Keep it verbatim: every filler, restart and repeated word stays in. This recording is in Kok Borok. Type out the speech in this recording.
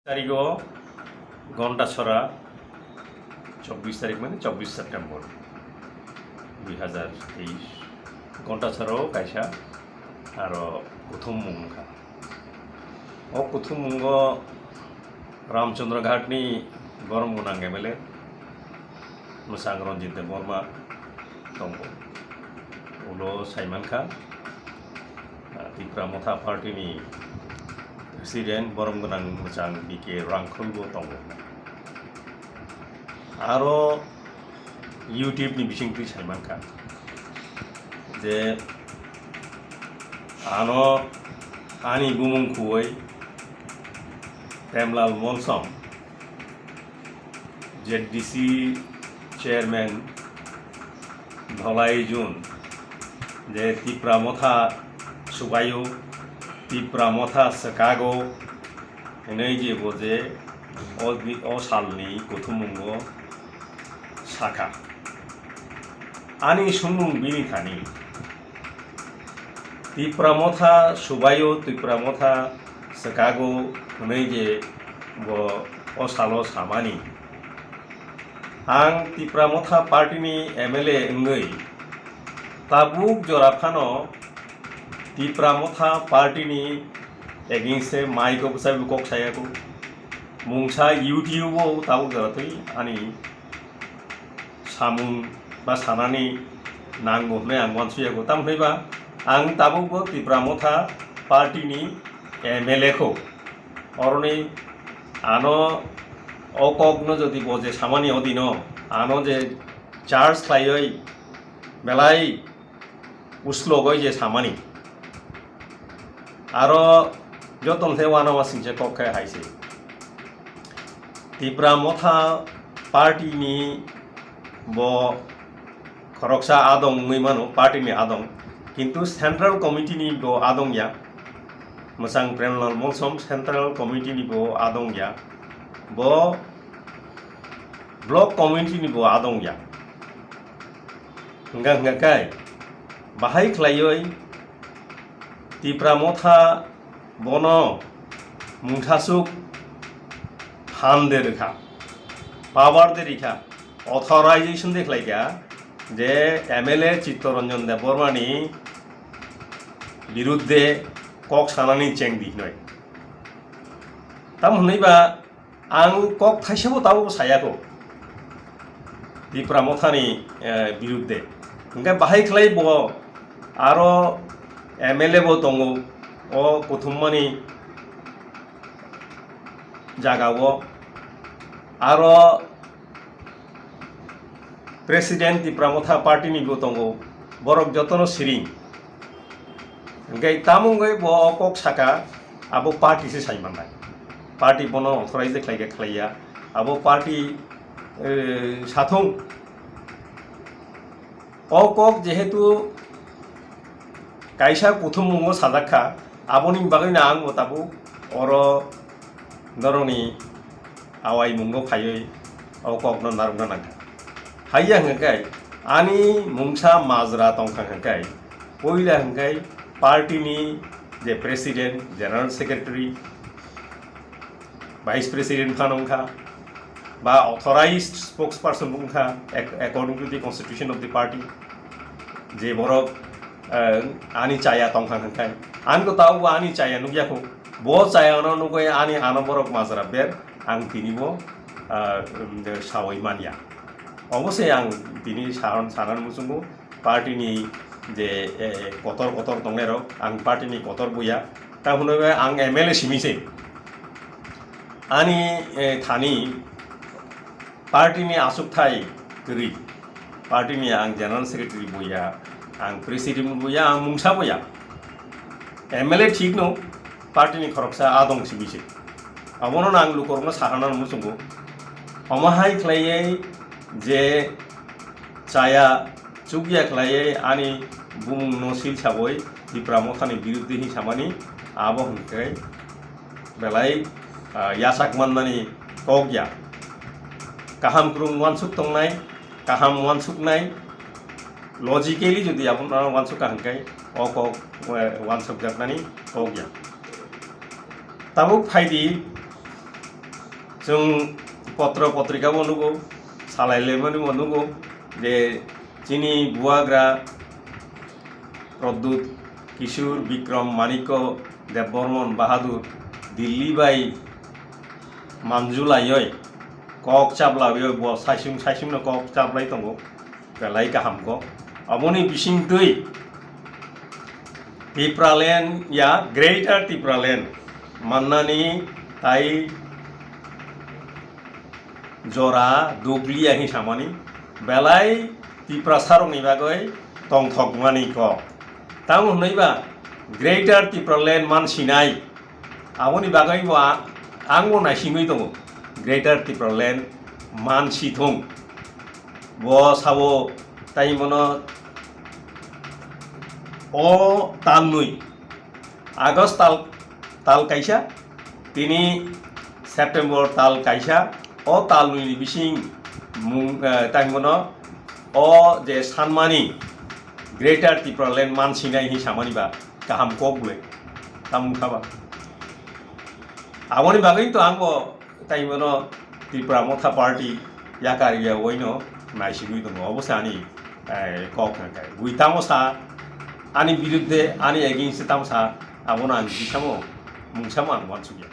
Tarigo Ghontasora, chobbish tarik mane chobbish September dui hazar teis, Ghontasora o kaisa aro kuthumung wngkha. O kuthumung o Ramchandra Ghat ni borom gwnang M L A mwchang Ranjit Debbarma tongo. Ulo saimankha, ah, Tipra Motha Party ni President borom gwnang mwchang B K Rangkhol bo tongo. Aro YouTube ni bisingtwi saimankha je ano ani bumung khuwi Premlal Molsom, Z D C chairman Dholai Jun, je Tipra Motha subaio, Tipra Motha swkago, hinwi je bo je o, o salni kuthumungo sakha. Ani sumung bini thani, Tipra Motha subaio, Tipra Motha swkago hwnwi je bo o salo samani. Ang Tipra Motha party ni M L A wngwi tabuk jora phano Tipra Motha party ni against e mic o bwsai bo kok sayaku. Mungsa YouTube o tabuk jora twi ani samung ba sanani nango hwnwi ang uansukyago. Tamo hwnwi ba ang tabukbo Tipra Motha party ni M L A kho. Oroni ano o kokno jodi bo je samani odino ano je charge khlaiwi belai uslogoi je samani. Aro joto khe uanama singcha kok khe hai se. Tipra Motha party ni bo khoroksa adong wngwi mano, party ni adong. Kintu Central Committee ni bo adong ya. Mwchang Premlal Molsom Central Committee ni bo adong ya. Bo Block Committee ni bo adong ya. Hwnka hwnka khe bahai khlaiwi Tipra Motha bono mungthasuk phan de rwkha, power de rikha, authorization de khlaikha je M L A Chittaranjan Debbarma ni birudde kok sanani cheng di hinoi. Tam hwnwi ba ang kok thaisabo tabuk sayako Tipra Mothani, eh, birudde. Hwnkhe bahai khlai bo aro M L A bo tongo o kuthummani jagao. Aro President Tipra Motha party ni bo tongo, borok jotono siring. Hwnkhe tamo wngwi bo o kok saka, abo party se sai mannai. Party bono authorize khlai khe khlaiya. Abo party, eh, sathung. O kok jehetu kaisa kuthummungo sajak kha, aboni bagwino ang bo tabuk oro norokni awai mungo phaiwi o kokno narwkna nangkha. Haiya hwnkhe ani mungsa majra tongkha hwnkhe, puila hwnkhe party ni je president, general secretary, vice president phano wngkha, ba authorized spokesperson wngkha, ac-, according to the constitution of the party, je borok, eh, ani chaya tongkha hwnkhe, ani ko tabukbo ani chaya nukya kho, bo chayano nugwi ani ano borok majra ber, ang tinibo, ah, um, sawi manya. Obosai ang tini saran, saran muchungo party ni je, eh, kotor kotor tongnairok, ang party ni kotor buya. Ta hwnwi ang M L A simi se. Ani, eh, thani party ni aswkthai kwrwi. Party ni ang general secretary buya, ang president buya, ang mungsa buya. M L A thik no, party ni khoroksa adong simi se. Abono ang lukorokno saharna muchungo. Omo hai khlaiwi je chaya chukya khlaiwi ani bumungno sil sabwi Tipra Mothani birudde hin samani abo hwnkhe belai, ah, yachak mannani kok ya. Kaham kwrwng uansuk tongnai, kaham uansuknai, logically jodi abono uansuk ka hwnkhe o kok, eh, uansukjaknani kok ya. Tabuk phaidi Chwng potro potrika bo nugo, salai lemani bo nugo je chini buagra Pradyut Kishore Bikram Manikya Debbarman Bahadur Delhi bai manjulaioi kok chaplaioi bo saisung saisung no kok chaplai tongo. Belai kaham kok. Aboni bisingtwi Tipraland ya Greater Tipraland mannani tai jora dukliya hin samani belai Tiprasarokni bagwi tongthokmani kok. Tamo hwnwiba Greater Tipraland mansinai. Aboni bagwi bo a-, ang bo naisingwi tongo Greater Tipraland mansithung. Bo sabo tai mono o talnwi August tal, tal kaisa, tini September tal kaisa, o talnwi ni bising mung, eh, tai mono o je sanmani Greater Tipraland mansinai hin samani ba kaham kok bwle tamung khaba. Aboni bagwi to ang bo tai mono Tipra Motha Party yakar ya oino naisigwi tongo. Obo se ani, eh, kok hwnka. Bui tamo sa ani biruddhe, ani against tamo sa, abono ang bisamo mungsamo ang uansukya.